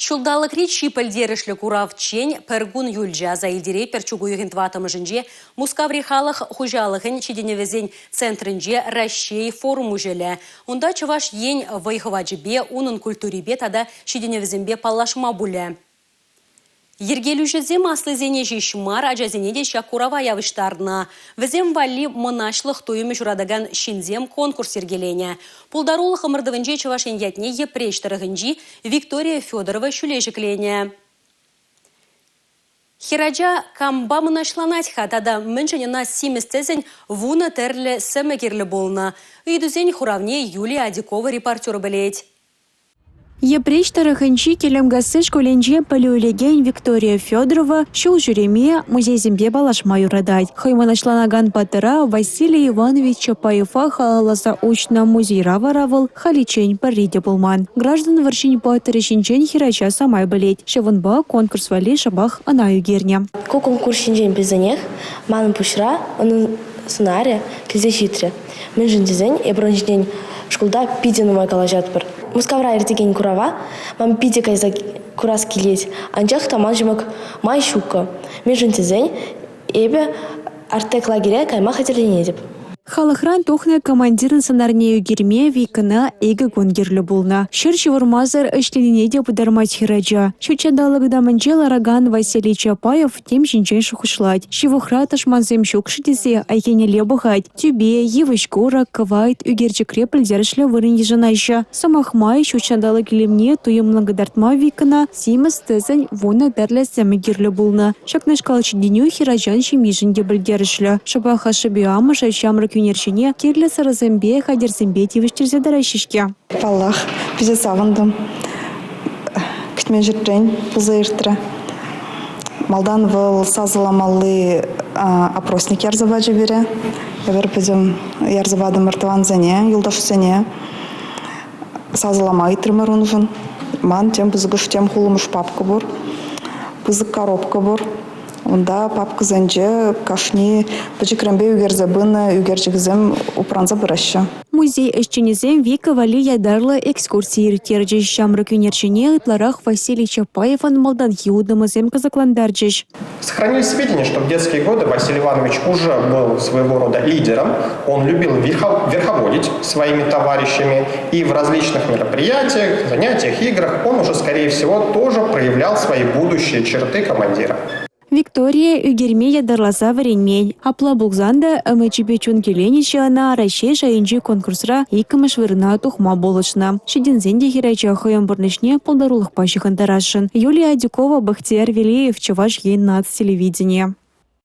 Ҫулталӑкри чи пӗлтерӗшлӗ куравччен пӗр кун юлчӗ, аса илтеретпӗр чӳк уйӑхӗн тӑваттӑмӗшӗнче Мускаври халӑх хуҫалӑхӗн ҫитӗнӗвӗсен центрӗнче Раҫҫей форум уҫӑлӗ. Унта Чӑваш Ен вӑй-хӑвачӗпе, унӑн культурипе тата ҫитӗнӗвӗсемпе паллашма пулӗ. Йӗркелӳҫӗсем аслисене ҫеҫ мар, ачасене те ҫак курава явӑҫтарнӑ. Вӗсем валли мӑнаҫлӑх туйӑмӗ ҫуратакан ҫынсем конкурс йӗркеленӗ. Пултарулӑх ӑмӑртӑвӗнче Чӑваш Ен ятне Йӗпреҫ тӑрӑхӗнчи Виктория Федорова ҫӳле ҫӗкленӗ. Хӗрача кампа мӑнаҫланать-ха тата мӗншӗн ӑна симӗс тӗсӗн вунӑ тӗрлӗ сӗмӗ кирлӗ пулнӑ? Ыйтусен хуравне Юлия Адюкова репортер пӗлет. Йӗпреҫ тӑрӑхӗнчи Кӗлӗмкасси шкулӗнче пӗлӳ илекен Виктория Федорова ҫул ҫӳреме, музейсемпе паллашма юратать. Хӑй мӑнаҫланакан паттӑра Василий Иванович Чапаева халалласа уҫнӑ музейра вара вӑл халиччен пӗрре те пулман. Граждан вӑрҫин паттӑрӗ ҫинчен хӗрача самай пӗлет. Ҫавӑнпа конкурс валли шӑпах ӑна ӳкернӗ. Ку конкурс ҫинчен пӗлсенех манӑн пуҫра унӑн сӑнарӗ килсе ҫитрӗ. Мӗншӗн тесен эпир ун ҫинчен шкулта питӗ нумай калаҫатпӑр. Мускавра иртекен курава ман питӗ кайса курас килет, анчах та ман ҫамрӑк май ҫуккӑ. Мӗншӗн тесен эпӗ Артек лагере кайма хатӗрленетӗп. Халӑхран тухнӑ командирӑн сӑнарне ӳкерме Викӑна икӗ кун кирлӗ пулнӑ. Ҫӗр ҫывӑрмасӑр ӗҫленине те пытармасть хӗрача. Ҫут ҫанталӑк ытамӗнче ларакан Василий Чапаев тем ҫинчен шухӑшлать. Ҫывӑхра тӑшмансем ҫук-ши тесе айккинелле пӑхать. Тӳпе, йывӑҫ-курӑк, кӑвайт ӳкерчӗкре пӗлтерӗшлӗ вырӑн йышӑнаҫҫӗ. Сӑмах май, ҫут ҫанталӑк илемне туйӑмлӑн кӑтартма Викӑна симӗс тӗсӗн вунӑ тӗрлӗ сӗмӗ кирлӗ пулнӑ. Ҫакнашкал ҫитӗнӳ хӗрачан ҫемйишӗн те пӗлтерӗшлӗ. Шӑпах ашшӗпе амӑшӗ ҫамрӑк ӳнерҫӗне кирлӗ сӑрӑсемпе, хатӗрсемпе тивӗҫтерсе тӑраҫҫӗ-ҫке. Паллах, питӗ савӑнтӑм. Кӗтмен ҫӗртрен пулса иртрӗ. Малтан вӑл сасӑламалли опросник ярса пачӗ пире. Эпир пӗтӗм ярса патӑмӑр тӑвансене, юлташсене. Сасӑлама ыйтрӑмӑр уншӑн. Ман тем пысӑкӑш, тем хулӑмӑш папка пур, пысӑк коробка пур. Унта папкӑсенче кашни пӗчӗкренпе ӳкерсе пынӑ ӳкерчӗксем упранса пыраҫҫӗ. Музей ӗҫченӗсем Вика валли ятарлӑ экскурси ирттерчӗҫ. Ҫамрӑк ӳнерҫӗне ытларах Василий Чапаевӑн малтанхи утӑмӗсем кӑсӑклантарчӗҫ. Сохранились сведения, что в детские годы Василий Иванович уже был своего рода лидером. Он любил верховодить своими товарищами и в различных мероприятиях, занятиях, играх он уже, скорее всего, тоже проявлял свои будущие черты командира. Виктория ӳкерме ятарласа вӗренмен. Апла пулсан та ӗмӗчӗпе чун киленӗҫӗ ӑна Раҫҫей шайӗнчи конкурсра иккӗмӗш вырӑна тухма пулӑшнӑ. Ҫитӗнсен те хӗрача хӑйӗн пурнӑҫне пултарулӑхпа ҫыхӑнтарасшӑн. Юлия Адюкова, Бахтияр Велеев, Чӑваш Ен наци телевиденийӗ.